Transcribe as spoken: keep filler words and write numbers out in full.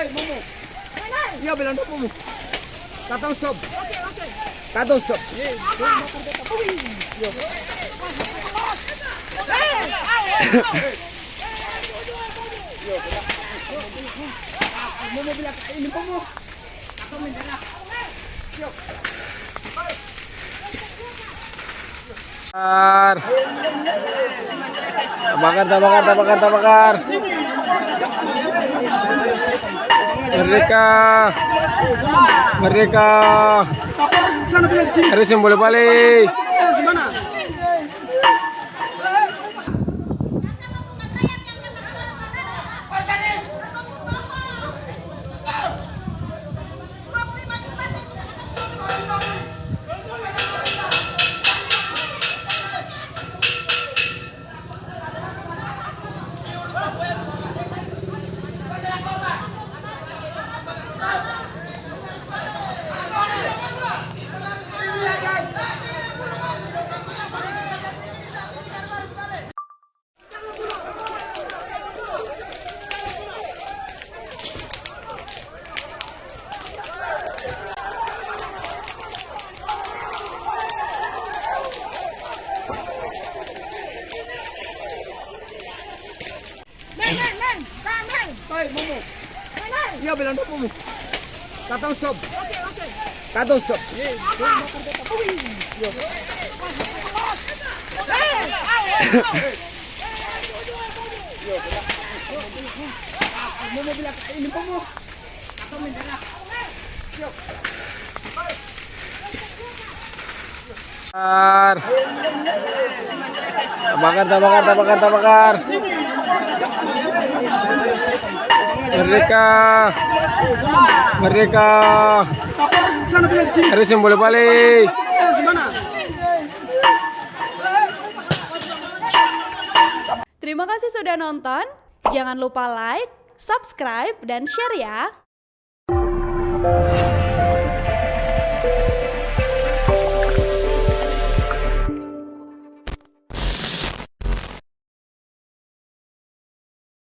Iya, bilang dong, Momo. Katong stop. Katong stop. Momo bilang, "Ini, Momo." Tabakar, tabakar, tabakar, tabakar. Merdeka. Merdeka. Harus yang boleh balik. Neng, neng, neng, neng, neng. Oi, Momo. Neng, neng. Iya, bilang dong, Momo. Katong stop. Oke, oke. Katong stop. Apa? Ui, iya. Momo bilang, "Ini, Momo." Tabakar, tabakar, tabakar, tabakar. Merdeka. Merdeka. Harus yang boleh balik. Terima kasih sudah nonton. Jangan lupa like, subscribe, dan share ya.